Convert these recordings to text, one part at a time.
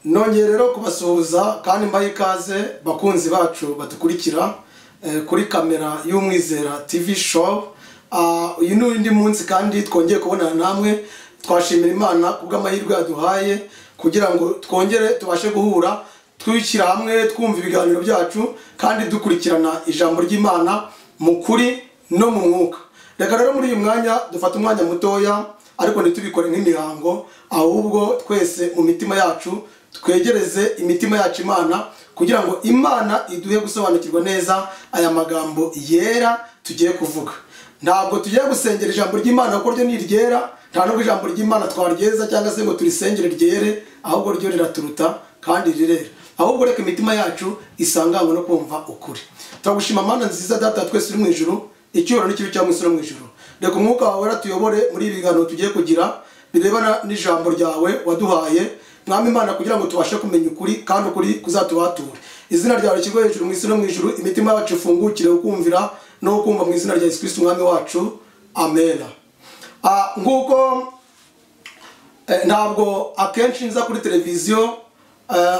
Nongeye rero kubasuhuza kandi mbahe ikaze bakunzi bacu badukurikira kuri kamera y'Umwizera TV show. Uyu ni undi munsi kandi twongeye kubonana namwe, twashimira Imana kubw'amahirwe yaduhaye kugira ngo twongere tubashe guhura twishyira hamwe twumva ibiganiro byacu kandi dukurikirana ijambo ry'Imana mu kuri no mu mwuka. Reka rero muri uyu mwanya dufate umwanya mutoya, ariko ntitubikore nk'imihango, ahubwo twese mu mitima yacu twegereze imitima yacu Imana kugira ngo Imana iduhe gusobanukirwa neza aya magambo yera tugiye kuvuga. Ntabwo tugiye gusengera ijambo ry'Imana kuko ryo ni iryera, nta nubwo ijambo ry'Imana twaryeza cyangwa se ngo turisengere ryere, ahubwo ryo riraturuta kandi rirera. Ahubwo reka imitima yacu isanganywe no kumva ukuri. Turagushima Mana nziza Data twese uri mu ijuru, icyubahiro n'ikibi cyawe mw'isi no mu ijuru. Reka umwuka wawe uratuyobore muri ibi biganiro tugiye kugira birebana n'ijambo ryawe waduhaye Mwami Imana, kugira ngo tubashe kumenya ukuri kandi ukuri kuzatubature. Izina ryawe rishyirwe hejuru mu isi no mu ijuru, imitima yacu ifungukire ukumvira no kumva mu izina rya Yesu Kristo Umwami wacu, amen. Nguko ntabwo akenshi nza kuri televiziyo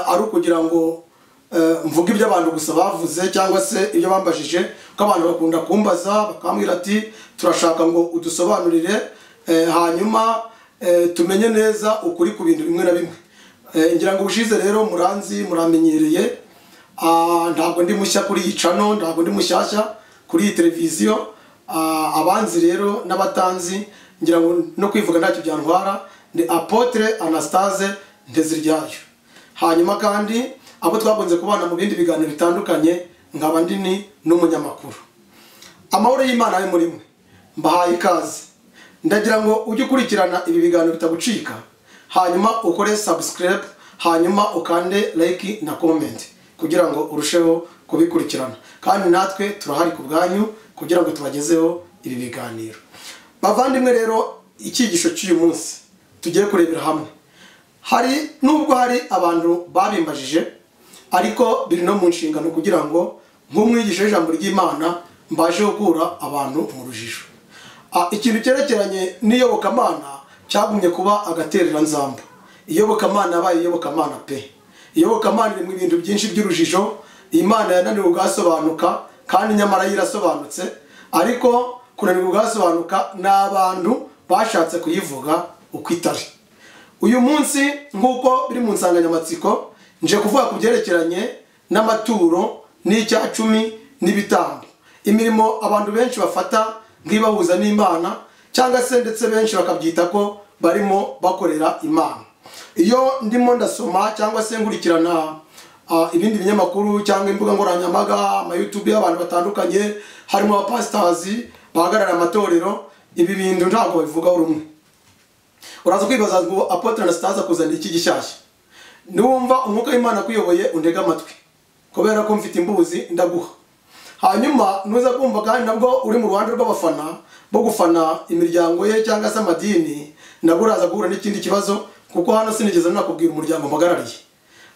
ari ukugira ngo mvuge ibyo abantu gusa bavuze cyangwa se ibyo bambajije, kuko abantu bakunda kumbaza bakambwira ati turashaka ngo udusobanurire hanyuma tumenye neza ukuri ku bintu bimwe na bimwe. Ngira ngo ubushize rero muranzi muramenyereye, ntabwo ndi mushya kuri iyi channel, ntabwo ndi mushyashya kuri iyi televiziyo. Abanzi rero n'abatanzi ngira ngo no kwivuga ntacyo byantwara, ni Apotre Anastase Nteziryayo. Hanyuma kandi abo twakunze kubana mu bindi biganiro bitandukanye, nkaba ndi ni n'umunyamakuru. Amahoro y'Imana ari muri mwe, mbahaye ikaze. Ndagira ngo ujye ukurikirana ibi biganiro bitagucika, hanyuma ukore subscribe, hanyuma ukande like na comment kugira ngo urusheho kubikurikirana. Kandi natwe turahari ku bwanyu kugira ngo tubagezeho ibi biganiro. Bavandimwe rero, icyigisho cy'uyu munsi tugiye kurebera hamwe, hari nubwo hari abantu babimbajije, ariko biri no mu nshingano kugira ngo nk'umwigisha w'ijambo ry'Imana mbashe gukura abantu mu rujijo. Ikintu cyerekeranye n'iyobokamana cyagumye kuba agatereranzamba. Iyobokamana yabaye iyobokamana pe. Iyobokamana iri mu bintu byinshi by'urujijo. Imana yananiwe ubwasobanuka kandi nyamara yirasobanutse, ariko kunanirwa ubwasobanuka n'abantu bashatse kuyivuga uko itari. Uyu munsi nk'uko biri mu nsanganyamatsiko, nje kuvuga ku byerekeranye n'amaturo n'icyacumi n'ibitambo, imirimo abantu benshi bafata nk'ibahuza n'Imana, cyangwa se ndetse benshi bakabyita ko barimo bakorera Imana. Iyo ndimo ndasoma cyangwa se nkurikirana ibindi binyamakuru cyangwa imbuga nkoranyambaga, ama YouTube y'abantu batandukanye, harimo abapastors bahagarara amatorero, ibi bintu ntabwo bivugaho rumwe. Uraza kwibaza ngo Apotre Anastase akuzanira iki gishyashya? Niwumva umwuka w'Imana akuyoboye undega amatwi, kubera ko mfite imbuzi ndaguha. Hanyuma nuza kumva kandi nabwo uri mu ruhande rw'abafana bo gufana imiryango ye cyangwa se amadini, nabwo uraza guhura n'ikindi kibazo, kuko hano sinigeze nakubwira umuryango mpagarariye.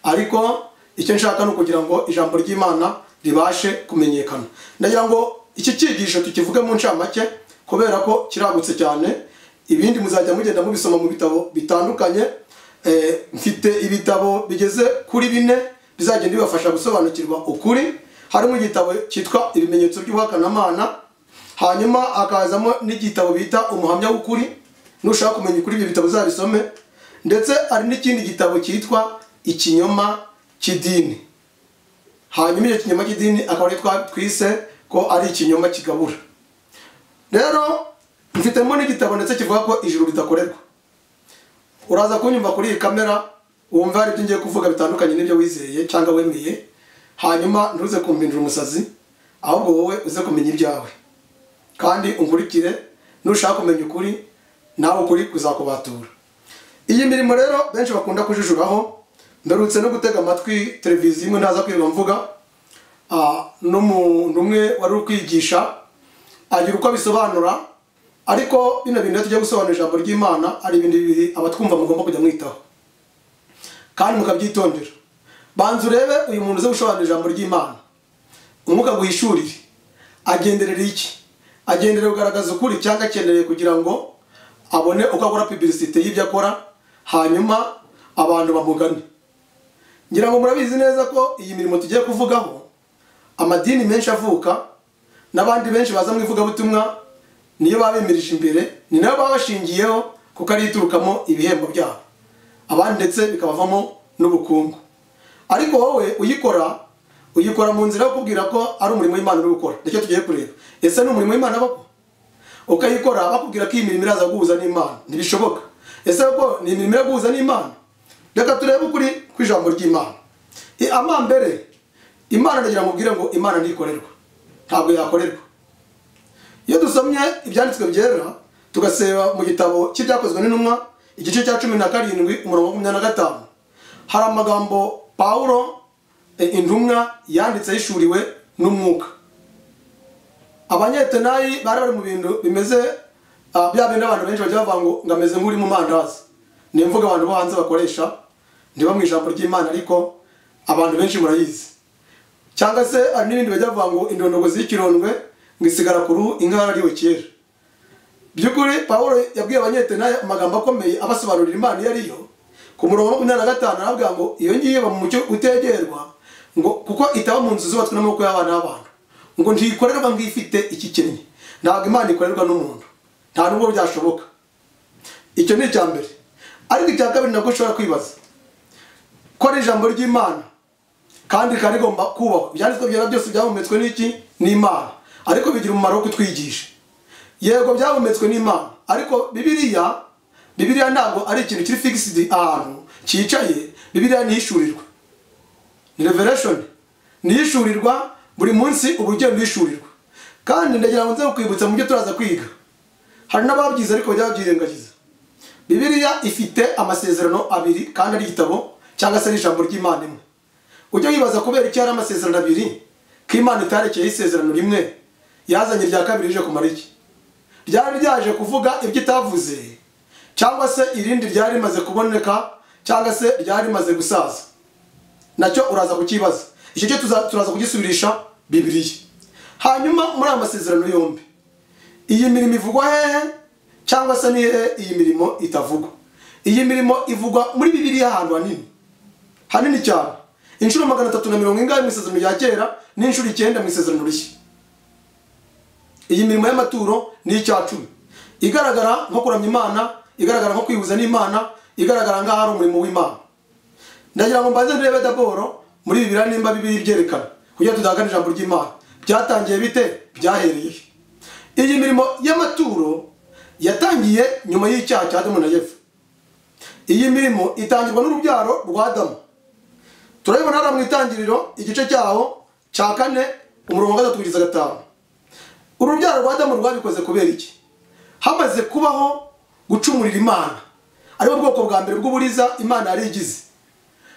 Ariko icyo nshaka ni ukugira ngo ijambo ry'Imana ribashe kumenyekana. Ndagira ngo iki cyigisho tukivuge mu ncamake kubera ko kiragutse cyane, ibindi muzajya mugenda mubisoma mu bitabo bitandukanye. Mfite ibitabo bigeze kuri 4 bizagenda bibafasha gusobanukirwa ukuri. Harimo igitabo cyitwa Ibimenyetso by'Ubuhakanamana, hanyuma akazamo n'igitabo bita Umuhamya w'Ukuri, nushaka kumenya ukuri ibyo bitabo uzabisome, ndetse hari n'ikindi gitabo cyitwa Ikinyoma cy'Idini. Hanyuma icyo kinyoma cy'idini akaba ari twise ko ari ikinyoma kigabura. Rero mfitemo n'igitabo ndetse kivuga ko ijuru ridakorerwa. Uraza kunyumva kuri iyi kamera wumva hari ibyo ngiye kuvuga bitandukanye n'ibyo wizeye cyangwa wemeye, hanyuma ntuze kumpindura umusazi, ahubwo wowe uze kumenya ibyawe kandi unkurikire. Nushaka kumenya ukuri nawe ukuri kuzakubatura. Iyi mirimo rero benshi bakunda kujujuraho. Ndarutse no gutega amatwi televiziyo imwe ntaza kwirirwa mvuga, n'umuntu umwe wari uri kwigisha agira uko abisobanura, ariko bino bintu tujya gusobanura ijambo ry'Imana ari ibintu bibiri abatwumva mugomba kujya mwitaho kandi mukabyitondera. Banza urebe uyu muntu uze gusobanura ijambo ry'Imana, umwuka guhishurire agenderera iki? Agenderera kugaragaza ukuri cyangwa akeneye kugira ngo abone uko akora publicité y'ibyo akora, hanyuma abantu bamugane. Ngira ngo murabizi neza ko iyi mirimo tugiye kuvugaho amadini menshi avuka n'abandi benshi baza mu ivugabutumwa niyo babimirije imbere, ni nayo babashingiyeho kuko ari iturukamo ibihembo byabo, abandi ndetse bikabavamo n'ubukungu. Ariko wowe uyikora mu nzira yo kubwira ko ari umurimo w'Imana uri gukora. Nicyo tugiye kureba. Ese ni umurimo w'Imana koko? Ukayikora bakubwira ko iyi mirimo iraza guhuza n'Imana, ntibishoboka. Ese koko ni imirimo yo guhuza n'Imana? Reka turebe ukuri kw'ijambo ry'Imana. Amambere Imana ndagira ngo ubwire ngo Imana ntikorerwa, ntabwo yakorerwa. Iyo dusomye ibyanditswe byera tugaseba mu gitabo cy'ibyakozwe n'intumwa igice cya 17 umurongo wa 25, hari amagambo Paulo intumwa yanditse yishuriwe n'umwuka. Abanyetenayi bari bari mu bintu bimeze bya bindi abantu benshi bajya bavuga ngo ngameze nk'uri mu mandazi. Ni imvugo abantu bo hanze bakoresha, ntiba mu ijambo ry'Imana ariko abantu benshi murayizi. Cyangwa se hari n'ibindi bajya bavuga ngo indondogozi y'ikirondwe ngo isigara ku ruhu inka yarariwe kera. By'ukuri Paulo yabwiye abanyetenayi amagambo akomeye abasobanurira Imana iyo ariyo. Ku murongo wa 25 arabwira ngo iyo ngiye mu mucyo utegerwa, ngo kuko itaba mu nzu zubatswe n'amaboko y'abana b'abantu, ngo ntikorerwa ngo ifite ikikennye. Ntabwo Imana ikorerwa n'umuntu, nta nubwo byashoboka. Icyo ni icya mbere. Ariko icya kabiri nabwo ushobora kwibaza ko ari ijambo ry'Imana kandi rikaba rigomba kubahwa. Ibyanditswe byera byose byahumetswe n'iki? N'Imana, ariko bigira umumaro wo kutwigisha. Yego byahumetswe n'Imana, ariko Bibiliya ntabwo ari ikintu kiri fixed ahantu cyicaye. Bibiliya nihishurirwa, ni revelation, nihishurirwa buri munsi, uburyo nihishurirwa. Kandi ndagira ngo nze kukwibutsa mu byo turaza kwiga, hari n'ababyize ariko bajya babyirengagiza. Bibiliya ifite amasezerano abiri kandi ari igitabo cyangwa se ari ijambo ry'Imana imwe. Ujya wibaza kubera iki hari amasezerano abiri, ko Imana itarekeye isezerano rimwe, yazanye irya kabiri rije kumara iki? Ryari ryaje kuvuga ibyo itavuze, cyangwa se irindi ryari rimaze kuboneka, cyangwa se ryari rimaze gusaza. Nacyo uraza kukibaza. Icyo cyo turaza kugisubirisha Bibiliya. Hanyuma muri aya masezerano yombi, iyi mirimo ivugwa hehe cyangwa se ni hehe iyi mirimo itavugwa? Iyi mirimo ivugwa muri Bibiliya ahantu hanini, hanini cyane, inshuro 340 ingahe mu isezerano rya kera n'inshuro 9 mu isezerano rishya. Iyi mirimo y'amaturo ni icya 10, igaragara nko kuramya Imana, igaragara nko kwihuza n'Imana, igaragara nk'aho ari umurimo w'Imana. Ndagira ngo mbanze ndebe daboro muri Bibiliya nimba Bibiliya ibyerekana, kugira tudahakana ijambo ry'Imana. Byatangiye bite? Byahereye iyi mirimo y'amaturo yatangiye nyuma y'icyaha cya Adamu na Eva. Iyi mirimo itangirwa n'urubyaro rwa Adamu. Turabibona hano mu itangiriro igice cyaho cya 4 umurongo wa 3 kugeza 5. Urubyaro rwa Adamu rwabikoze kubera iki? Hamaze kubaho gucumurira Imana, aribo bwoko bwa mbere bw'uburiza Imana yari igize.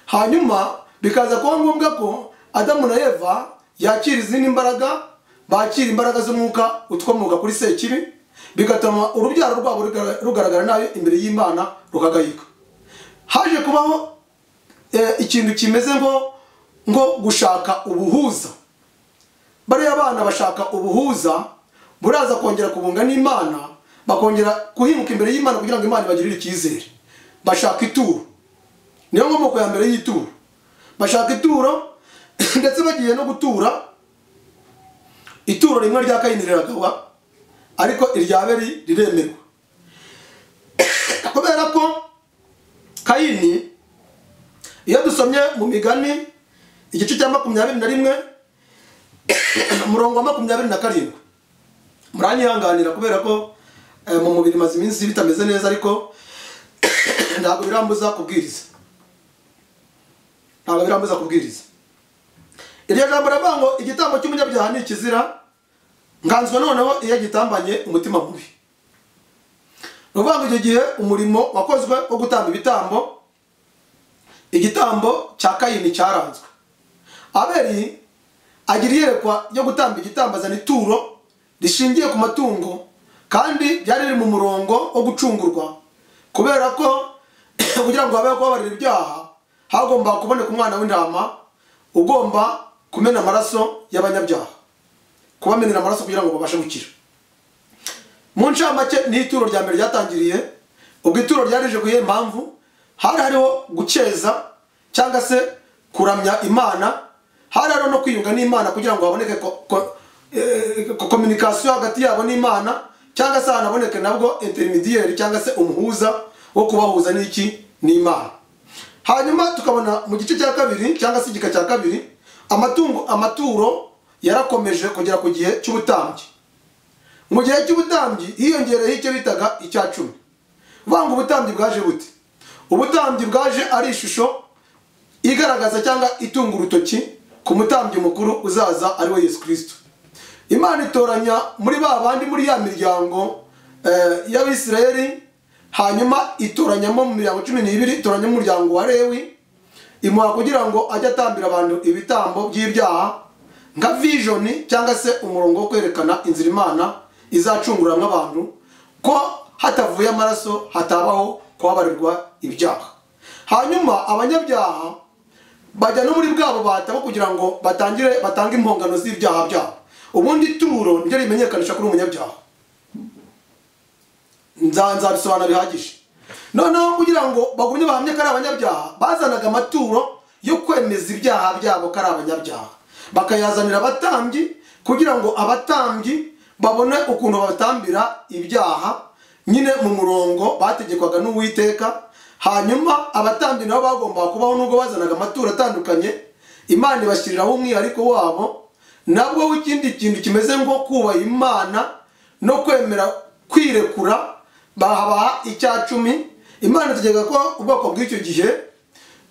Hanyuma bikaza kuba ngombwa ko Adamu na Eva yakira izindi mbaraga, bakira imbaraga z'umwuka utwomoka kuri Sekibi, bigatuma urubyaro rwabo rugaragara nabi imbere y'Imana rukagayika. Haje kubaho ikintu kimeze ngo gushaka ubuhuza. Bariya abana bashaka ubuhuza buraza kongera kubunga n'Imana, bakongera kuhimuka imbere y'Imana kugira ngo Imana ibagirire icyizere. Bashaka ituro, niyo nkomoko ya mbere y'ituro. Bashaka ituro ndetse bagiye no gutura. Ituro rimwe rya Kayini riragawa, ariko irya Abeli riremerwa. Kubera ko Kayini, iyo dusomye mu migani igice cya 21 umurongo wa 27, muranyihanganira kubera ko mu mubiri maze iminsi bitameze neza, ariko ntabwo birambuza kubwiriza, ntabwo birambuza kubwiriza. Iryo jambo riravuga ngo igitambo cy'umunyabyaha ni ikizira, nganzwe noneho iyo gitambanye umutima mubi. Ni ukuvuga ngo icyo gihe umurimo wakozwe wo gutamba ibitambo, igitambo cya Kayini cyaranzwe. Abeli agira iyerekwa ryo gutamba igitambo, azana ituro rishingiye ku matungo, kandi byari biri mu murongo wo gucungurwa, kubera ko kugira ngo habeho kubabarira ibyaha hagomba kuboneka umwana w'intama ugomba kumena amaraso y'abanyabyaha, kubamenera amaraso kugira ngo babashe gukira. Mu ncamake ni ituro rya mbere ryatangiriye. Ubwo ituro ryarije ku iyihe mpamvu? Hari hariho gukeza cyangwa se kuramya Imana, hari no kwiyunga n'Imana kugira ngo haboneke communication hagati yabo n'Imana, cyangwa se hanaboneke nabwo intermediaire cyangwa se umuhuza wo kubahuza n'iki n'Imana. Hanyuma tukabona mu gice cya kabiri cyangwa se igika cya kabiri, amatungo amaturo yarakomeje kugera ku gihe cy'ubutambyi. Mu gihe cy'ubutambyi hiyongereyeho icyo bitaga icya 10. Vanga ubutambyi bwaje bute? Ubutambyi bwaje ari ishusho igaragaza cyangwa itunga urutoki ku mutambyi mukuru uzaza ari we Yesu Kristo. Imana itoranya muri ba bandi muri ya miryango y'Abisirayeli, hanyuma itoranyamo mu miryango 12, itoranya umuryango wa Lewi, imuha kugira ngo ajye atambira abantu ibitambo by'ibyaha nka vision cyangwa se umurongo wo kwerekana inzira Imana izacunguramo abantu, ko hatavuye amaraso hatabaho kubabarirwa ibyaha. Hanyuma abanyabyaha bajya no muri bwabo batabo kugira ngo batangire batange impongano z'ibyaha byabo. Ubundi ituro niryo rimenyekanisha kuri umunyabyaha. Nzabisobanura bihagije. Noneho kugira ngo bagumye bahamye ko ari abanyabyaha, bazanaga amaturo yo kwemeza ibyaha byabo ko ari abanyabyaha, bakayazanira abatambyi kugira ngo abatambyi babone ukuntu babatambira ibyaha nyine mu murongo bategekwaga n'Uwiteka. Hanyuma abatambyi nabo bagomba kubaho nubwo bazanaga amaturo atandukanye, Imana ibashyiriraho umwihariko wabo, nabwo w'ikindi kintu kimeze nko kubaha Imana no kwemera kwirekura, bahabaha icya 10. Imana itegeka ko ubwoko bw'icyo gihe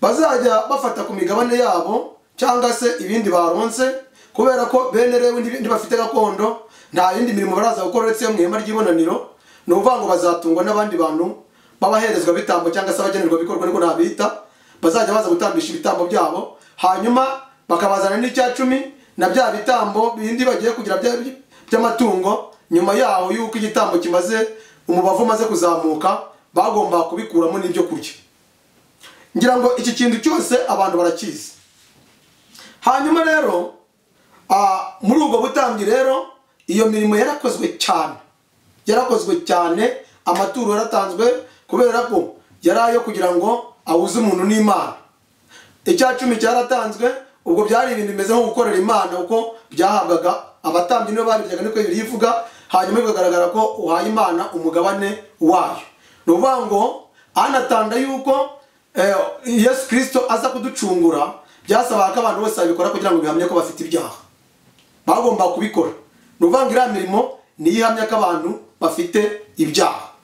bazajya bafata ku migabane yabo cyangwa se ibindi baronse, kubera ko bene Lewi ntibafite gakondo, nta yindi mirimo baraza gukora uretse mu ihema ry'ibonaniro. Ni ukuvuga ngo bazatungwa n'abandi bantu babaherezwa bitambo cyangwa se abagenerwa bikorwa, niko nabita, bazajya baza gutambisha ibitambo byabo, hanyuma bakabazana n'icya 10 na bya bitambo bindi bagiye kugira by'amatungo. Nyuma yaho yuko igitambo kimaze umubavu maze kuzamuka, bagomba kubikuramo n'ibyo kurya. Ngira ngo iki kintu cyose abantu barakizi. Hanyuma rero muri ubwo butambyi rero iyo mirimo yarakozwe cyane, yarakozwe cyane, amaturo yaratanzwe kubera ko yari ayo kugira ngo ahuze umuntu n'Imana. Icya 10 cyaratanzwe, ubwo byari ibintu bimeze nko gukorera Imana, uko byahabwaga abatambyi nibo babiryaga, niko Bibiliya ivuga. Hanyuma bikagaragara ko uhaye Imana umugabane wayo. Ni ukuvuga ngo anatanda yuko Yesu Kristo aza kuducungura, byasabaga ko abantu bose babikora kugira ngo bihamye ko bafite ibyaha. Bagomba kubikora. Ni ukuvuga ngo iriya mirimo niyo ihamya ko abantu bafite ibyaha.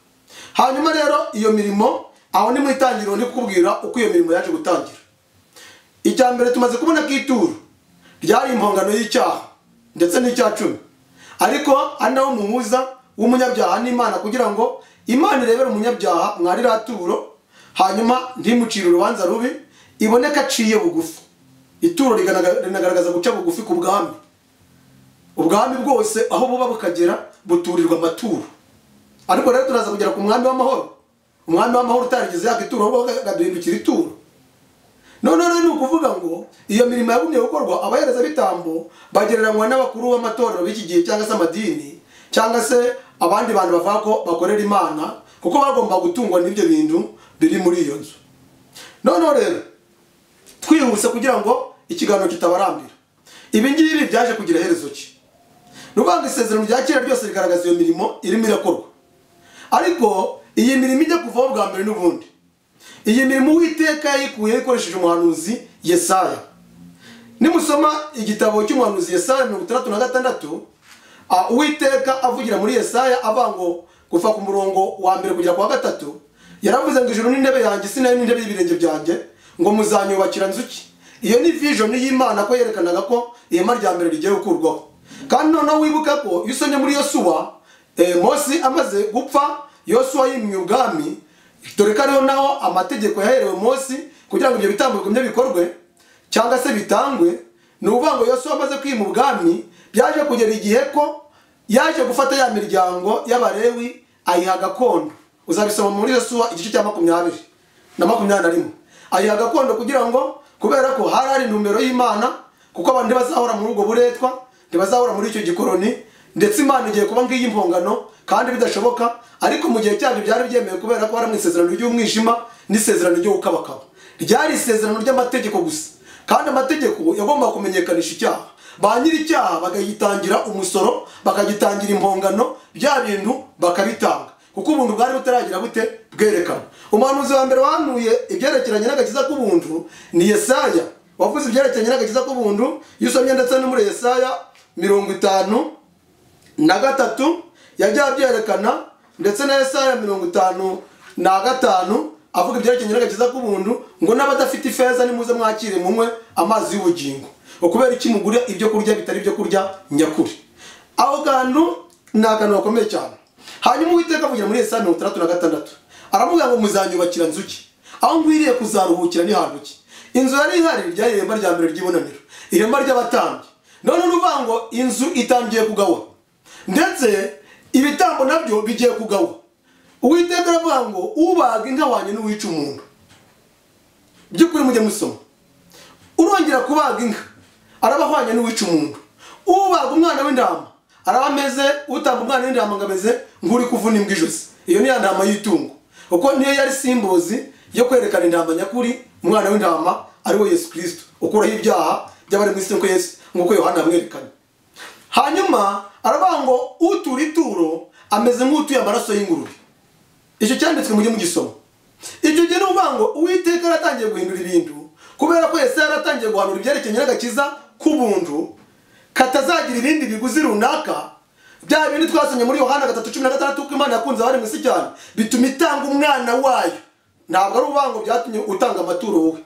Hanyuma rero iyo mirimo aho ni mu itangiriro ndi kukubwira uko iyo mirimo yaje gutangira. Icya mbere tumaze kubona ko ituro ryari impongano y'icyaha ndetse n'icya 10, ariko ari nawo muhuza w'umunyabyaha n'Imana, kugira ngo Imana irebere umunyabyaha mwari raturo, hanyuma ntimucire urubanza rubi, iboneka aciye bugufi. Ituro rinagaragaza guca bugufi ku bwami. Ubwami bwose aho buba bukagera buturirwa amaturo. Ariko rero turaza kugera ku mwami w'amahoro, umwami w'amahoro utarigeze yaka ituro, ahubwo akaduhindukira ituro. None rero ni ukuvuga ngo iyo mirimo yagumye gukorwa, abahereza bitambo bagereranywa n'abakuru b'amatorero b'iki gihe cyangwa se amadini cyangwa se abandi bantu bavuga ko bakorera Imana, kuko bagomba gutungwa n'ibyo bintu biri muri iyo nzu. None rero twihuse kugira ngo ikiganiro kitabarambira, ibi ngibi byaje kugira iherezo ki? Ni ukuvuga ngo isezerano rya kera ryose rigaragaza iyo mirimo irimo irakorwa, ariko iyi mirimo ijya kuvaho bwa mbere n'ubundi. Iyi mirimo Uwiteka yayikuye ikoresheje umuhanuzi Yesaya. Nimusoma igitabo cy'umuhanuzi Yesaya 66, Uwiteka avugira muri Yesaya avuga ngo kuva ku murongo wa mbere kugera ku wa 3, yaravuze ngo ijuru n'intebe yanjye, isi nayo n'intebe y'ibirenge byanjye, ngo muzanyubakira nzu ki? Iyo ni vision y'Imana ko yerekanaga ko ihema rya mbere rigiye gukurwaho. Kandi noneho wibuka ko iyo usomye muri Yosuwa, Mose amaze gupfa, Yosuwa yimye ubwami, dore ko ariho naho amategeko yaherewe Mose kugira ngo ibyo bitambo bigumye bikorwe cyangwa se bitangwe. Ni ukuvuga ngo Yosuwa amaze kwima ubwami, byaje kugera igihe ko yaje gufata ya miryango y'Abalewi ayiha gakondo. Uzabisoma muri Yosuwa igice cya 20 na 21. Ayiha gakondo kugira ngo, kubera ko hari ari intumbero y'Imana, kuko abantu bazahora muri ubwo buretwa, ntibazahora muri icyo gikoroni, ndetse Imana igiye kuba ngiyi impongano kandi bidashoboka, ariko mu gihe cyabyo byari byemewe kubera ko hari mu isezerano ry'umwijima n'isezerano ryo gukabakaba. Ryari isezerano ry'amategeko gusa. Kandi amategeko yagomba kumenyekanisha icyaha, ba nyiri icyaha bakagitangira umusoro, bakagitangira impongano, bya bintu bakabitanga, kuko ubuntu bwari butaragira bute bwerekana. Umuhanuzi wa mbere wahanuye ibyerekeranye n'agakiza k'ubuntu ni Yesaya, wavuze ibyerekeranye n'agakiza k'ubuntu. Iyo usomye ndetse no muri Yesaya 53 yagiye abyerekana, ndetse na Yesaya 55 avuga ibyerekeranye n'agakiza k'ubuntu, ngo n'abadafite ifeza nimuze mwakire munywe amazi y'ubugingo, ukubera iki mugura ibyo kurya bitari ibyo kurya nyakuri. Aho kantu ni akantu gakomeye cyane. Hanyuma Uwiteka avugira muri Yesaya 66 aravuga ngo muzanyubakira nzu ki? Aho ngwiriye kuzaruhukira ni hantu ki? Inzu yari ihari ryari iremba rya mbere ry'ibonaniro, iremba ry'abatambyi. None uruvuga ngo inzu itangiye kugawa, ndetse ibitambo nabyo bigiye kugawa. Uwiteka aravuga ngo ubaga inka wanye n'uwica umuntu. By'ukuri mujye musoma, urongera kubaga inka araba ahwanye n'uwica umuntu. Ubaga umwana w'intama araba ameze, utamba umwana w'intama ngo ameze nk'uri kuvuna imbwa ijosi. Iyo ni ya ntama y'itungo, kuko niyo yari simbozi yo kwerekana intama nyakuri, umwana w'intama ari we Yesu Kristo ukuraho ibyaha by'abari mu isi, nk'uko Yesu, nk'uko Yohana amwerekana. Hanyuma aravuga ngo utura ituro ameze nk'utuye amaraso y'ingurube. Icyo cyanditswe mujye mugisoma. Icyo gihe ni ukuvuga ngo Uwiteka yaratangiye guhindura ibintu, kubera ko Yesaya yaratangiye guhanura ibyerekeranye n'agakiza k'ubuntu katazagira ibindi biguzi runaka. Bya bindi twasomye muri Yohana 3:16 ko Imana yakunze abari mu isi cyane bituma itanga umwana wayo. Ntabwo ari uvuga ngo byatumye utanga amaturo wowe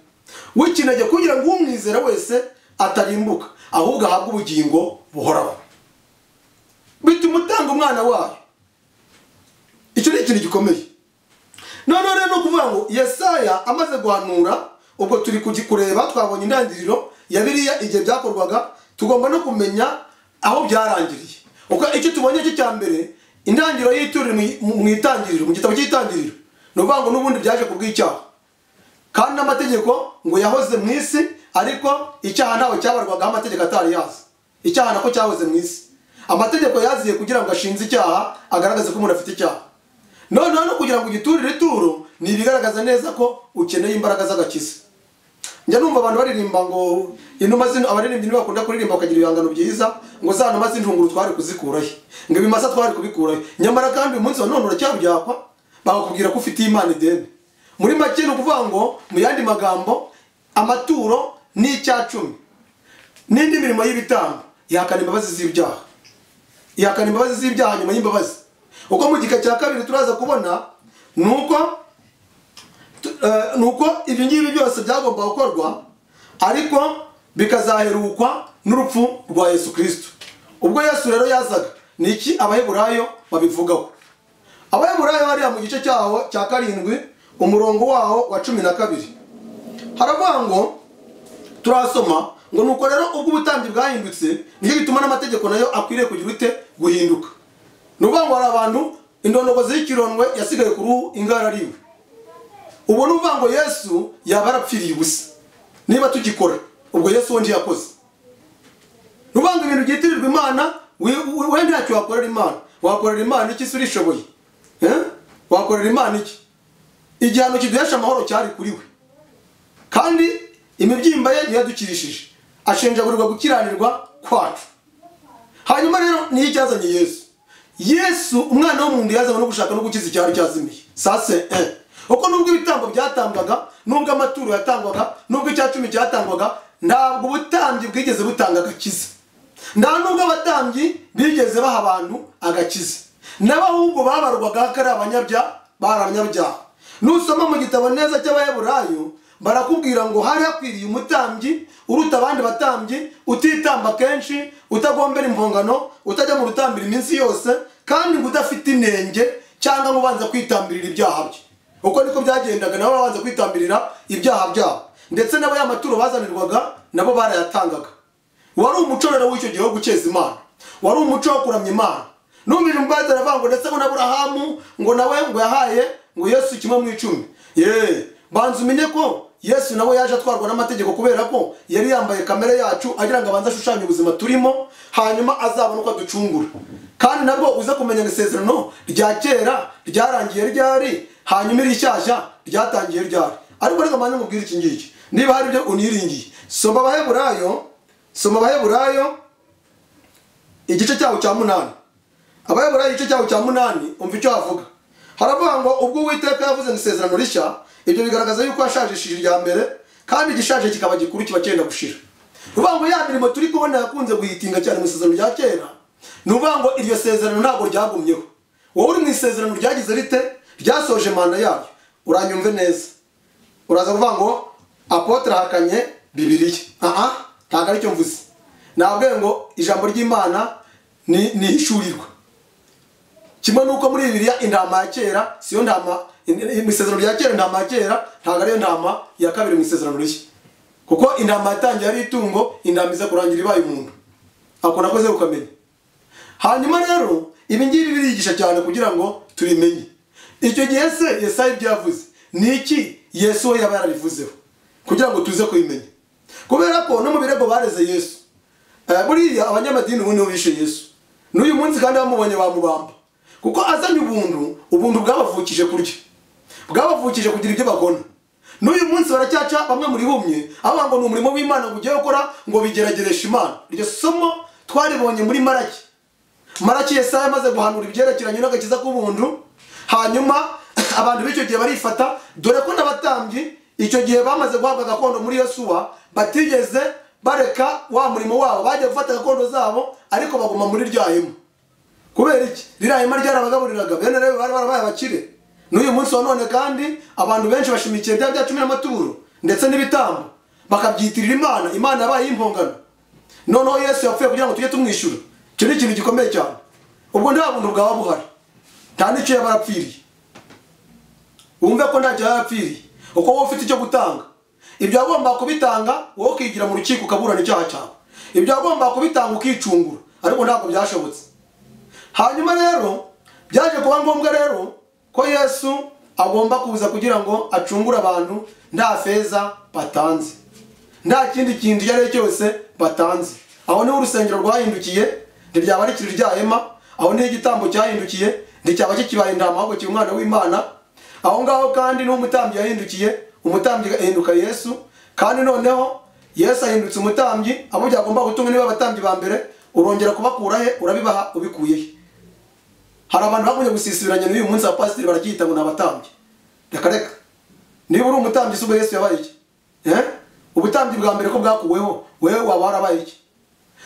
w'ikinege kugira ngo umwizera wese atarimbuka, ahubwo ahabwe ubugingo buhoraho. Bituma utanga umwana wayo. Icyo ni ikintu gikomeye. None rero no kuvuga ngo Yesaya amaze guhanura, ubwo turi kureba twabonye intangiriro ya biriya igihe byakorwaga, tugomba no kumenya aho byarangiriye. Uko icyo tubonye cyo cya mbere, intangiriro y'ituriro mu itangiriro, mu gitabo cy'itangiriro, ni ukuvuga ngo n'ubundi byaje kubw'icyaha. Kandi n'amategeko ngo yahoze mu isi, ariko icyaha ntawe cyabarwagaho amategeko atari yazi. Icyaha nako cyahoze mu isi. Amategeko yaziye kugira ngo ashinze icyaha, agaragaze ko umuntu afite icyaha. Noneho no kugira ngo ugiturire ituro ni ibigaragaza neza ko ukeneye imbaraga z'agakiza. Njya numva abantu baririmba ngo inuma zino, abaririmbyi nibo bakunda kuririmba bakagira ibihangano byiza, ngo za numa z'intunguru twari kuzikurahe, ngo ibimasa twari kubikurahe. Nyamara kandi uyu munsi wa none uracyabyakwa, bakakubwira ko ufitiye Imana ideni. Muri make ni ukuvuga ngo mu yandi magambo, amaturo n'icya cumi n'indi mirimo y'ibitambo ihakana imbabazi z'ibyaha, ihakana imbabazi z'ibyaha nyuma y'imbabazi. Uko mu gika cya kabiri turaza kubona nuko ibyo ngibi byose byagomba gukorwa, ariko bikazaherukwa n'urupfu rwa Yesu Kristo. Ubwo Yesu rero yazaga, ni iki Abaheburayo babivugaho? Abaheburayo hariya mu gice cyaho cya 7 umurongo waho wa 12 haravuga ngo, turasoma ngo nuko rero ubwo ubutambyi bwahindutse, nicyo gituma n'amategeko nayo akwiriye kugira ute guhinduka. Ni ukuvuga ngo hari abantu indondogozi y'ikirondwe yasigaye ku ruhu ingara ariwe. Ubu ni ukuvuga ngo Yesu yaba yarapfiriye ubusa niba tugikora, ubwo Yesu we ntiyakoze. Ni ukuvuga ngo ibintu byitirirwa Imana, we ntacyo wakorera Imana. Wakorera Imana iki se urishoboye? Wakorera Imana iki? Igihano kiduhesha amahoro cyari kuri we, kandi imibyimba ye ntiyadukirishije, ashenjagurirwa gukiranirwa kwacu. Hanyuma rero niyo icyazanye Yesu. Yesu umwana w'umuntu yazanywe no gushaka no gukiza icyari cyazimiye. Sase uko nubwo ibitambo byatambwaga, nubwo amaturo yatangwaga, nubwo icya cumi cyatangwaga, ntabwo ubutambyi bwigeze butanga agakiza. Nta nubwo abatambyi bigeze baha abantu agakiza. N'abahubwo babarwaga ko ari abanyabyaha, bari abanyabyaha. Nusoma mu gitabo neza cy'Abaheburayo, barakubwira ngo hari hakwiriye umutambyi uruta abandi batambyi, utitamba kenshi, utagombera impongano, utajya mu rutambira iminsi yose, kandi ngo udafite inenge cyangwa ngo ubanza kwitambirira ibyaha bye. Uko niko byagendaga, nabo babanza kwitambirira ibyaha byabo, ndetse nabo ya maturo bazanirwaga nabo barayatangaga. Wari umuco rero w'icyo gihe wo gukeza Imana, wari umuco wo kuramya Imana. Numvise umupadiri aravuga ngo ndetse ngo na Aburahamu ngo nawe ngo yahaye ngo Yesu 1/10. Ye, banza umenye ko Yesu nawe yaje atwarwa n'amategeko, kubera ko yari yambaye kamere yacu agira ngo abanze ashushanye ubuzima turimo, hanyuma azabone uko aducungura. Kandi nabwo uza kumenya ngo isezerano rya kera ryarangiye ryari, hanyuma irishyashya ryatangiye ryari. Ariko reka mbanze nkubwire iki ngiki. Niba hari ibyo uniringiye, soma Abaheburayo, soma Abaheburayo igice cyaho cya 8. Abaheburayo igice cyaho cya 8, umva icyo havuga. Haravuga ngo ubwo Uwiteka yavuze mu isezerano rishya, ibyo bigaragaza yuko yashajishije irya mbere, kandi igishaje kikaba gikuru kiba cyenda gushira. Uvuga ngo ya mirimo turi kubona yakunze guhitinga cyane mu isezerano rya kera, ni uvuga ngo iryo sezerano ntabwo ryagumyeho. Wowe uri mu isezerano ryagize rite? Ryasoje manda yaryo. Uranyumve neza. Uraza kuvuga ngo apotre ahakanye Bibiliya. Ntabwo aricyo mvuze. Nabwiye ngo ijambo ry'Imana ni ihishurirwa. Kimwe nuko muri Bibiliya intama ya kera siyo ntama mu isezerano rya kera, intama ya kera ntabwo ariyo ntama ya kabiri mu isezerano rishya. Kuko intama yatangiye ari itungo, intama iza kurangira ibaye umuntu. Ako nakoze ukamenya. Hanyuma rero ibi ngibi birigisha cyane kugira ngo tubimenye. Icyo gihe se Yesaya ibyo yavuze ni iki Yesu we yaba yarabivuzeho kugira ngo tuze kubimenya? Kubera ko no mu birego bareze Yesu, buriya abanyamadini ubundi bishe Yesu. N'uyu munsi kandi bamubonye bamubamba. Kuko azanye ubuntu, ubuntu bwabavukije kurya, bwabavukije kugira ibyo bagona. N'uyu munsi baracyaca bamwe muri bumye aho ngo ni umurimo w'Imana ngo ugiye gukora ngo bigerageresha Imana. Iryo somo twaribonye muri Maraki. Maraki Yesaya amaze guhanura ibyerekeranye n'agakiza k'ubuntu, hanyuma abantu b'icyo gihe barifata, dore ko n'abatambyi icyo gihe bamaze guhabwa gakondo muri Yosuwa batigeze bareka wa murimo wabo, bagiye gufata gakondo zabo ariko baguma muri rya hema. Kubera iki? Ririya hema ryarabagaburiraga, bene rero bari barabaye abakire. N'uyu munsi wa none kandi abantu benshi bashimikiye bya cumi n'amaturo ndetse n'ibitambo bakabyitirira Imana. Imana yabaye impongano. Noneho Yesu yapfuye kugira ngo tujye tumwishyura. Icyo ni ikintu gikomeye cyane. Ubwo nta buntu bwaba buhari, nta n'icyo yaba yarapfiriye. Wumve ko ntacyo yaba yarapfiriye, uko wowe ufite icyo gutanga. Ibyo wagomba kubitanga wowe ukigira mu rukiko ukaburana icyaha cyawe. Ibyo wagomba kubitanga ukicungura, ariko ntabwo byashobotse. Hanyuma rero byaje kuba ngombwa rero ko Yesu agomba kuza kugira ngo acungure abantu nta feza batanze, nta kindi kintu icyo ari cyo cyose batanze. Aho niho urusengero rwahindukiye, ntiryaba rikiri rya hema. Aho niho igitambo cyahindukiye, nticyaba kikibaye intama ahubwo kiba umwana w'Imana. Aho ngaho kandi niho umutambyi yahindukiye, umutambyi ahinduka Yesu. Kandi noneho Yesu ahindutse umutambyi, abo byagomba gutunga niba abatambyi ba mbere, urongera kubakura he? Urabibaha ubikuye he? Hari abantu bagumye gusisibiranya n'uyu munsi abapasiteri baracyita ngo ni abatambyi. Reka reka. Niba uri umutambyi se ubwo Yesu yabaye iki? Ubutambyi bwa mbere ko bwakuweho, wewe waba warabaye iki?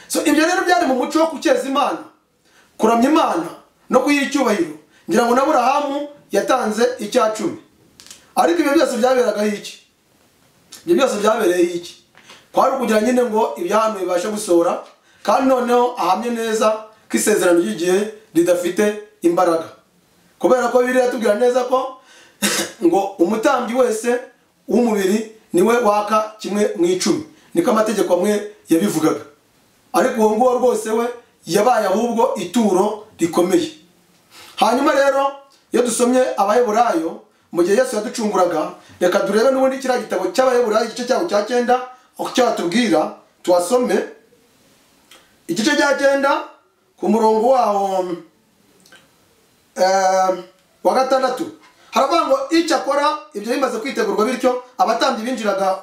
So ibyo rero byari mu muco wo gukeza Imana, kuramya Imana no kuyiha icyubahiro. Ngira ngo na Aburahamu yatanze icya 10. Ariko ibyo byose byaberagaho iki? Ibyo byose byabereye iki? Kwari ukugira nyine ngo ibyahanuwe bibashe gusohora, kandi noneho ahamye neza ko isezerano ry'igihe ridafite imbaraga. Kubera ko Bibiliya yatubwira neza ko ngo umutambyi wese w'umubiri niwe waka 1 mu 10. Niko amategeko amwe yabivugaga. Ariko uwo nguwo rwose we yabaye ahubwo ituro rikomeye. Hanyuma rero iyo dusomye Abaheburayo mu gihe Yesu yaducunguraga, reka turebe n'ubundi kiriya gitabo cy'Abaheburayo igice cyaho cya 9 aho cyatubwira, tuhasome igice cya 9 ku murongo waho wa 6. Haravuga ngo icyakora ibyo bimaze kwitegurwa bityo abatambyi binjiraga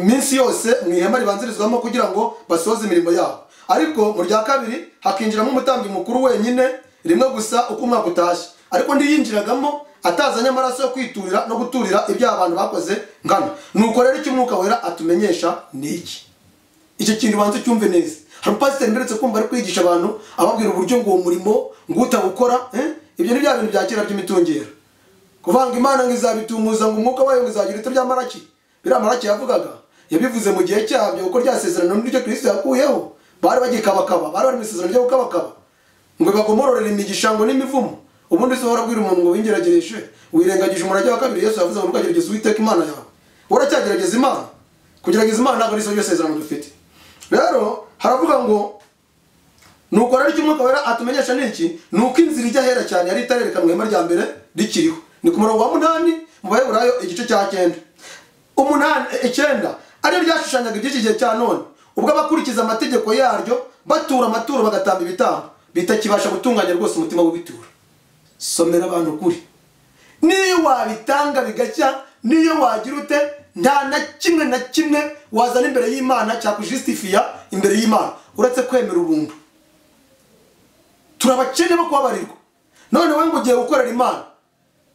minsi yose mu ihema ribanzirizwamo kugira ngo basoze imirimo yabo. Ariko mu rya kabiri hakinjiramo umutambyi mukuru wenyine rimwe gusa uko umwaka utashye. Ariko ndiyinjiragamo atazanye amaraso yo kwiturira no guturira ibyo abantu bakoze nkana. Nuko rero icyo Umwuka Wera atumenyesha ni iki? Icyo kintu banze cyumve neza. Hari pasiteri mberetse kumva ari kwigisha abantu ababwira uburyo ngo uwo murimo ngo utabukora, ibyo ni bya bintu bya kera by'imitungero. Kuvanga Imana ngo izabitumuza ngo umwuka wayo ngo izagira ite bya Maraki. Biriya Maraki yavugaga yabivuze mu gihe cyabyo, kuko rya sezerano n'iryo Kristo yakuyeho bari bagikabakaba, bari bari mu isezerano ryo gukabakaba ngo bagomororere imigisha ngo n'imivumo. Ubundi se uhora abwira umuntu ngo wingeragereshe, wirengagije umurage wa kabiri Yesu yavuze ngo ntukagerageze Uwiteka Imana yawe. Uracyagerageza Imana? Kugerageza Imana ntabwo ari ryo sezerano dufite. Rero haravuga ngo nuko rero icyo Umwuka Wera atumenyesha ni iki? Nuko inzira ijya ahera cyane yari itarerekanwa ihema rya mbere rikiriho. Ni ku murongo wa 8 mu Baheburayo igice cya 9. 8 9 ariyo ryashushanyaga iby'iki gihe cya none, ubwo abakurikiza amategeko yaryo batura amaturo bagatamba ibitambo bitakibasha gutunganya rwose umutima w'ubitura. Somera abantu ukuri. Niyo wabitanga bigacya, niyo wagira ute, Nta na kimwe na kimwe wazana imbere y'Imana cyakujustifiya imbere y'Imana uretse kwemera ubuntu. Turabakene bo kubabarirwa. None wowe ngo ugiye gukorera Imana,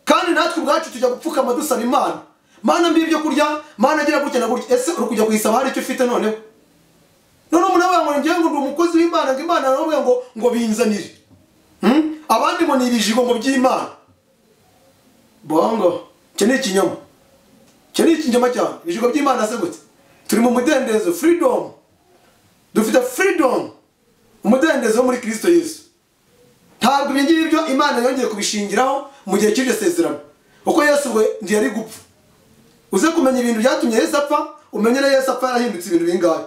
kandi natwe ubwacu tujya gupfukama dusaba Imana, Mana mbi ibyo kurya, Mana agira gutya na gutya. Ese uri kujya kuyisaba hari icyo ufite? Noneho none umuntu avuga ngo ngiye ngo ndi umukozi w'Imana, ngo Imana aravuga ngo binzanire, abandi ngo ni ibijigo ngo by'Imana. Bongo, icyo ni ikinyoma, icyo ni ikinyoma cyane. Ibijigo by'Imana se gute? Turi mu mudendezo, freedom, dufite freedom, umudendezo wo muri Kristo Yesu. Ntabwo ibi ngibyo Imana yongeye kubishingiraho mu gihe cy'iryo sezerano, kuko Yesu we ntiyari gupfa. Uze kumenya ibintu byatumye Yesu apfa, umenye na Yesu apfa yarahindutse ibintu bingahe.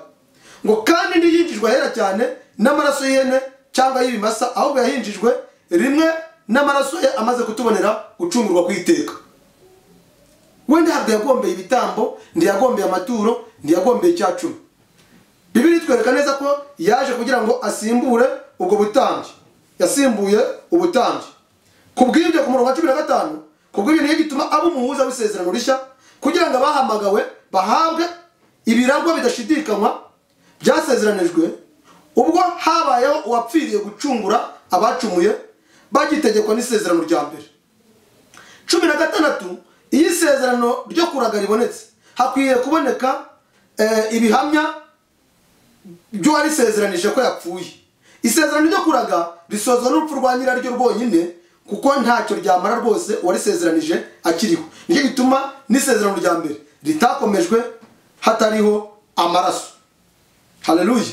Ngo kandi ntiyinjijwe ahera cyane n'amaraso y'ihene cyangwa y'ibimasa, ahubwo yahinjijwe rimwe n'amaraso ye amaze kutubonera gucungurwa kw'iteka. We ntabwo yagombeye ibitambo, ntiyagombeye amaturo, ntiyagombeye icyacumi. Bibiliya itwereka neza ko yaje kugira ngo asimbure ubwo butambyi, yasimbuye ubutambyi. Kubw'ibyo ku murongo wa 15, kubw'ibyo niyo gituma abo umuhuza w'isezerano rishya, kugira ngo abahamagawe bahabwe ibiragwa bidashidikanywa byasezeranijwe, ubwo habayeho uwapfiriye gucungura abacumuye bagitegekwa n'isezerano rya mbere. 16, iyo isezerano ryo kuraga ribonetse, hakwiye kuboneka ibihamya by'uwarisezeranije ko yapfuye. Isezerano ryo kuraga risozwa n'urupfu rwa nyiraryo rwonyine, kuko ntacyo ryamara rwose uwarisezeranije akiriho. Nicyo gituma n'isezerano rya mbere ritakomejwe hatariho amaraso. Haleluya.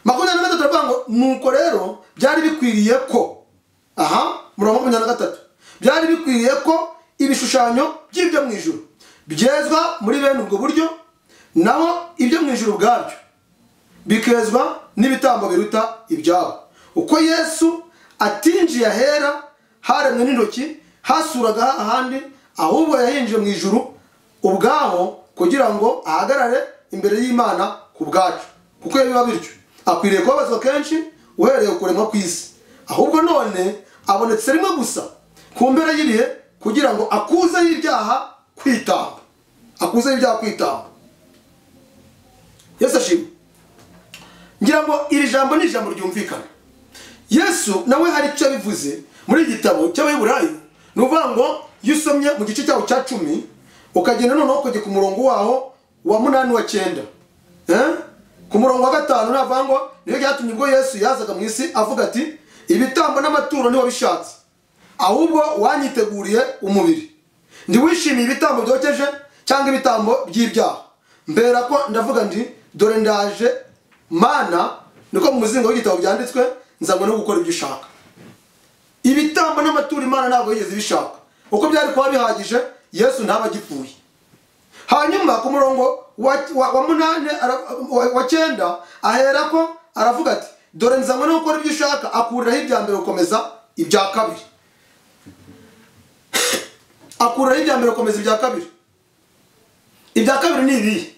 23 turavuga ngo nuko rero byari bikwiriye ko, aha murongo 23, byari bikwiriye ko ibishushanyo by'ibyo mu ijuru byezwa muri bene ubwo buryo, naho ibyo mu ijuru ubwabyo bikezwa n'ibitambo biruta ibyabo. Uko Yesu atinjiye ahera haremwe n'intoki, hasuraga ahandi, ahubwo yahinjiye mu ijuru ubwaho kugira ngo ahagarare imbere y'Imana ku bwacu. Kuko biba bityo akwiriye kubabazwa kenshi uhereye kuremwa kw'isi, ahubwo none abonetse rimwe gusa ku mpera y'ibihe kugira ngo akuze y'ibyaha kwitamba, akuze y'ibyaha kwitamba. Yesu ashimwe. Ngira ngo iri jambo ni ijambo ryumvikana. Yesu nawe hari icyo bivuze muri igitabo cy'Abaheburayo, ni ukuvuga ngo iyo usomye mu gice cyaho cya 10 ukagenda noneho ukajya ku murongo waho wa 8 wa 9, ku murongo wa 5 navuga ngo niyo byatumye ubwo Yesu yazaga mu isi avuga ati ibitambo n'amaturo niwo bishatse, ahubwo wanyiteguriye umubiri, ndiwishimiye ibitambo byokeje cyangwa ibitambo by'ibyaha, mbera ko ndavuga ndi dore ndaje Mana, niko mu muzingo w'igitabo byanditswe, nzanywe no gukora ibyo ushaka. Ibitambo n'amaturo Imana ntabwo yigeze ibishaka, uko byari kuba bihagije Yesu ntaba agipfuye. Hanyuma ku murongo wa 8 wa 9 aherako aravuga ati dore nzanywe no gukora ibyo ushaka, akuriraho ibya mbere gukomeza ibya kabiri, akuriraho ibya mbere gukomeza ibya kabiri. Ibya kabiri ni ibihe?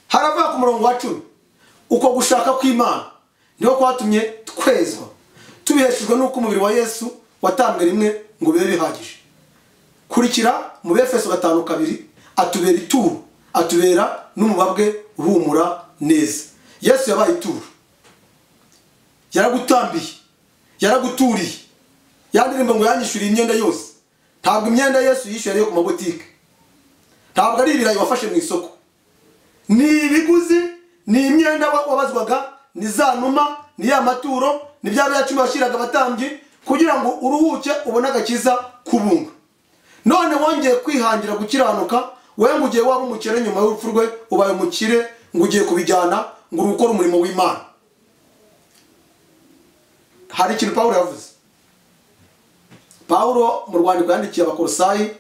Haravuga ku murongo wa 10, uko gushaka kw'Imana niho kwatumye twezwa, tubiheshejwe n'uko umubiri wa Yesu watambwe rimwe ngo bibe bihagije. Kurikira mu Efeso 5:2, atubera ituro, atubera n'umubabwe uhumura neza. Yesu yabaye ituro, yaragutambiye, yaraguturiye. Yandirimbo ngo yanyishyuriye imyenda yose. Ntabwo imyenda Yesu yishyuriye ku mabotike, ntabwo ari ibirayi wafashe mu isoko, ni ibiguzi, ni imyenda wabazwaga, ni za numa, ni ya maturo, ni bya byacumi washyiraga abatambyi kugira ngo uruhuke ubone agakiza kubunga. None wongeye kwihangira gukiranuka, wewe ngo ugiye waba umukire nyuma y'urupfu rwe, ubaye umukire ngo ugiye kubijyana ngo urukore umurimo w'Imana. Hari ikintu Pawulo yavuze. Pawulo mu rwandiko yandikiye Abakolosayi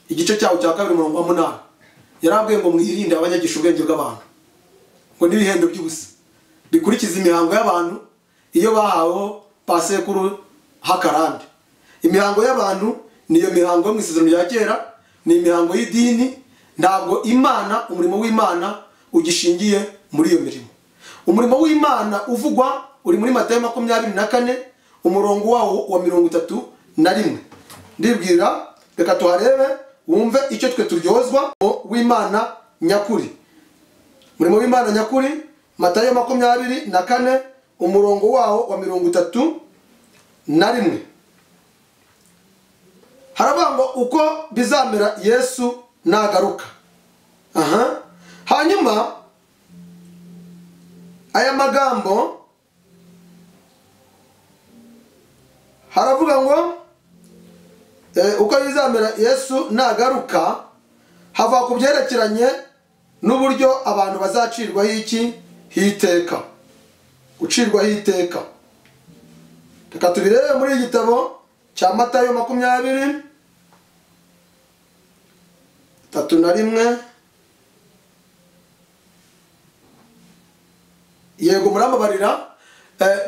igice cyaho cya 2 umurongo wa 8, yarabwiye ngo mwirinde abanyagisha ubwenge bw'abantu, ngo n'ibihendo by'ubusa bikurikiza imihango y'abantu iyo bahaweho pasekuru hakarande. Imihango y'abantu niyo mihango yo mu isezerano rya kera, ni imihango y'idini. Ntabwo Imana, umurimo w'Imana ugishingiye muri iyo mirimo. Umurimo w'Imana uvugwa uri muri Matayo 24 umurongo wawo wa 31. Ndibwira reka tuharebe, wumve icyo twe turyozwa w'Imana nyakuri. Umurimo w'Imana nyakuri, Matayo 24 umurongo wawo wa 31. Haravuga ngo uko bizamera Yesu nagaruka. Hanyuma aya magambo haravuga ngo uko bizamera Yesu nagaruka, hava ku byerekeranye n'uburyo abantu bazacirwaho iki hiteka, gucirwaho iteka. Reka tubirebe muri igitabo cya Matayo 20:31. Yego murababarira,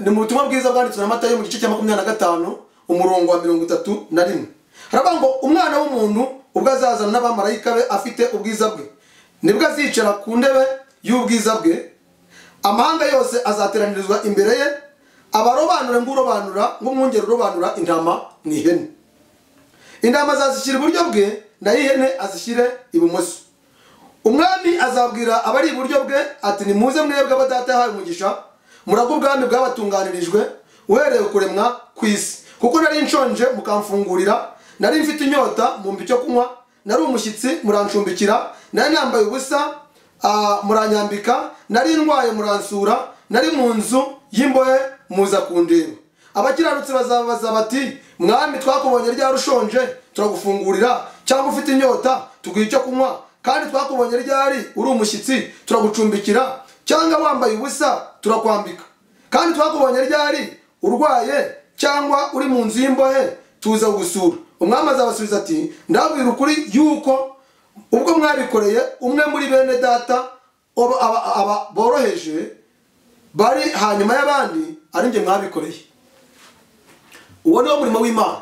ni mu butumwa bwiza bwanditswe na Matayo mu gice cya 25 umurongo wa 31. Haravuga ngo umwana w'umuntu ubwo azazana n'abamarayika be afite ubwiza bwe, nibwo azicara ku ntebe y'ubwiza bwe, amahanga yose azateranirizwa imbere ye, abarobanura ng'urobanura nk'umwungeri urobanura intama mu ihene. Intama azazishyira iburyo bwe, naho ihene azishyire ibumoso. Umwami azabwira abari iburyo bwe ati nimuze mwebwe abo Data yahaye umugisha, murage ubwami bwabatunganirijwe uhereye kuremwa ku isi. Kuko nari nshonje mukamfungurira, nari mfite inyota mumpa icyo kunywa, nari umushyitsi murancumbikira, nari nambaye ubusa muranyambika, nari ndwaye muransura, nari mu nzu y'imbohe muza kundeba. Abakiranutsi bazabaza bati mwami twakubonye ryari ushonje turagufungurira, cyangwa ufite inyota tuguha icyo kunywa, kandi twakubonye ryari uri umushyitsi turagucumbikira, cyangwa wambaye ubusa turakwambika, kandi twakubonye ryari urwaye cyangwa uri mu nzu y'imbohe tuza gusura. Umwami azabasubiza ati ndabwira ukuri yuko ubwo mwabikoreye umwe muri bene data aba boroheje bari hanyuma y'abandi, ari njye mwabikoreye. Uwo niwo murimo w'Imana,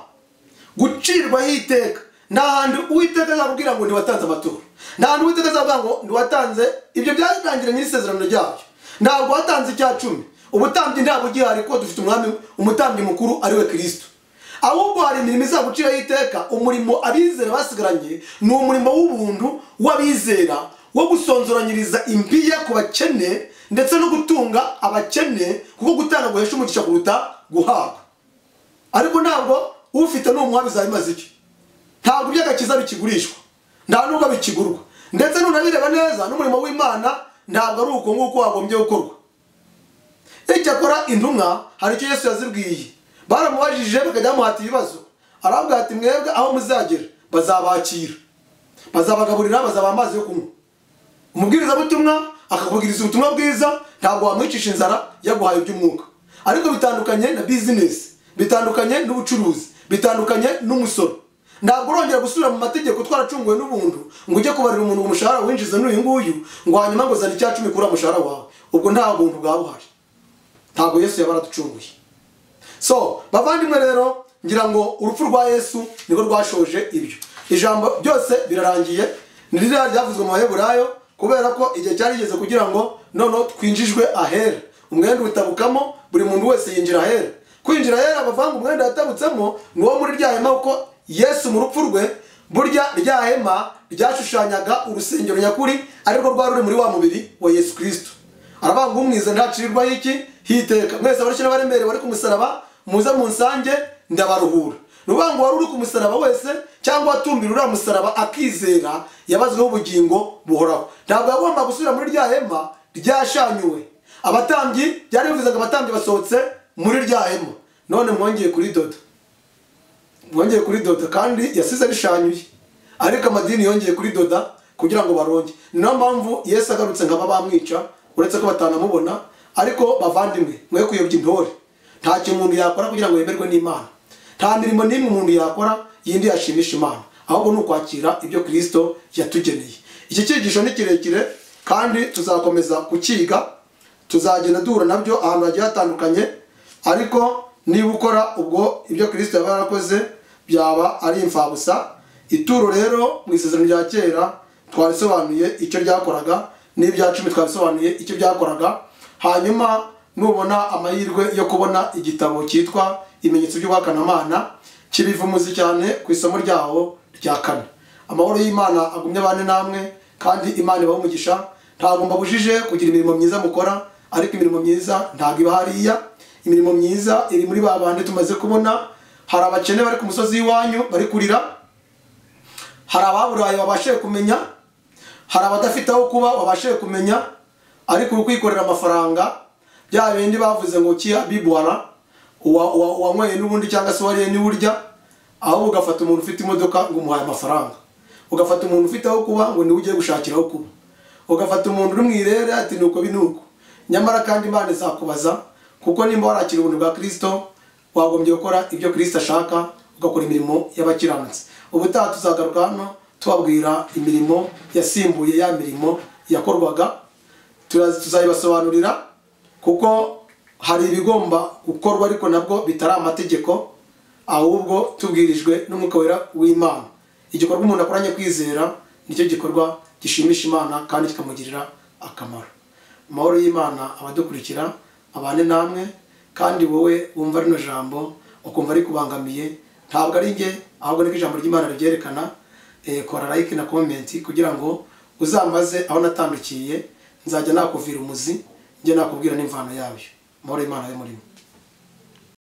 gucirwaho iteka. Nta hantu Uwiteka azakubwira ngo ntiwatanze amaturo, nta hantu Uwiteka azakubwira ngo ntiwatanze ibyo byarangiranye n'isezerano ryabyo, ntabwo watanze icya cumi. Ubutambyi ntabwo ugihari kuko dufite umwami umutambyi mukuru ari we Kristo. Ahubwo hari imirimo izaguciraho iteka. Umurimo abizera basigaranye ni umurimo w'ubuntu w'abizera wo gusonzoranyiriza impiya ku bakene ndetse no gutunga abakene, kuko gutanga guhesha umugisha kuruta guhabwa. Ariko ntabwo ufite n'umwami bizabimaze iki? Ntabwo iby'agakiza bikigurishwa, nta nubwo bikigurwa. Ndetse nunabireba neza n'umurimo w'Imana ntabwo ari uko nguko wagombye gukorwa. Icyakora intumwa hari icyo Yesu yazibwiye. Baramubajije bakajya bamuhata ibibazo, arababwira ati mwebwe aho muzagera bazabakira, bazabagaburira, bazabaha amazi yo kunywa. Umubwirizabutumwa akakubwiriza ubutumwa bwiza, ntabwo wamwicisha inzara yaguhaye iby'umwuka. Ariko bitandukanye na bizinesi, bitandukanye n'ubucuruzi, bitandukanye n'umusoro. Ntabwo urongera gusubira mu mategeko twaracunguwe n'ubuntu ngo ujye kubarira umuntu umushahara winjiza n'uyu nguyu ngo hanyuma ngo zana icya cumi kuri umushahara wawe. Ubwo nta buntu bwaba buhari, ntabwo Yesu yaba araducunguye. So bavandimwe rero, ngira ngo urupfu rwa Yesu nirwo rwashoje ibyo. Ijambo byose birarangiye, ni ririya ryavuzwe mu Baheburayo, kubera ko igihe cyari kigeze kugira ngo noneho twinjijwe ahera. Umwenda utabukamo, buri muntu wese yinjira ahera. Kwinjira ahera bavanga umwenda yatabutsemo ni uwo muri rya hema, kuko Yesu mu rupfu rwe burya rya hema ryashushanyaga urusengero nyakuri arirwo rwari ruri muri wa mubiri wa Yesu Kristo. Aravuga ngo umwiza ntacirirwaho iki hiteka. Mwese abarushye n'abaremerewe bari ku musaraba muze munsange ndabaruhura. Ni ukuvuga ngo wari uri ku musaraba wese cyangwa watumbira uriya musaraba akizera yabazweho ubugingo buhoraho. Ntabwo yagomba gusubira muri rya hema ryashanyuwe. Abatambyi byari bivuze ngo abatambyi basohotse muri rya hema, none mwongeye kuridoda, mwongeye kuridoda kandi yasize rishanyuye. Ariko amadini yongeye kuridoda kugira ngo baronge. Ni nayo mpamvu Yesu agarutse nkaba bamwica, uretse ko batanamubona. Ariko bavandimwe, mwe kuyobya intore. Nta kintu umuntu yakora kugira ngo yemerwe n'Imana, nta mirimo n'imwe umuntu yakora yindi yashimisha Imana, ahubwo ni ukwakira ibyo Kristo yatugeneye. Iki cyigisho ni kirekire kandi tuzakomeza kukiga, tuzagenda duhura nabyo ahantu hagiye hatandukanye. Ariko niba ukora ubwo ibyo Kristo yaba yarakoze byaba ari imfabusa. Ituro rero mu isezerano rya kera twarisobanuye icyo ryakoraga, n'ibya cumi twabisobanuye icyo byakoraga. Hanyuma nubona amahirwe yo kubona igitabo cyitwa Ibimenyetso by'Ubuhakanamana, kibivumuzi cyane ku isomo ryaho rya kane. Amahoro y'Imana agumye abane namwe, kandi Imana ibahe umugisha. Ntabwo mbabujije kugira imirimo myiza mukora, ariko imirimo myiza ntabwo iba hariya. Imirimo myiza iri muri ba bandi tumaze kubona. Hari abakene bari ku musozi w'iwanyu bari kurira, hari ababuraye babashije kumenya, hari abadafite aho kuba babashije kumenya, ariko uri kwikorera amafaranga bya bindi bavuze ngo kiya bibwara uwanyweye n'ubundi cyangwa se wariye n'urya, ahubwo ugafata umuntu ufite imodoka ngo umuhaye amafaranga, ugafata umuntu ufite aho kuba ngo niwe ugiye gushakira aho kuba, ugafata umuntu uri mu irere ati nuko binuko. Nyamara kandi Imana izakubaza, kuko nimba warakira ubuntu bwa Kristo wagombye gukora ibyo Kristo ashaka, ugakora imirimo y'abakiranutsi. Ubutaha tuzagaruka hano tubabwira imirimo yasimbuye ya mirimo yakorwaga, tuzayibasobanurira, kuko hari ibigomba gukorwa ariko nabwo bitari amategeko, ahubwo tubwirijwe n'Umwuka Wera w'Imana. Igikorwa umuntu akoranye kwizera nicyo gikorwa gishimisha Imana kandi kikamugirira akamaro. Amahoro y'Imana abadukurikira abane namwe, kandi wowe wumva rino jambo ukumva rikubangamiye, ntabwo ari nge, ahubwo niko ijambo ry'Imana ribyerekana. Kora like na comment kugira ngo uzambaze aho natandukiye, nzajya nakuvira umuzi, njye nakubwira n'imvano yabyo. Amahoro y'Imana abe muri mwe.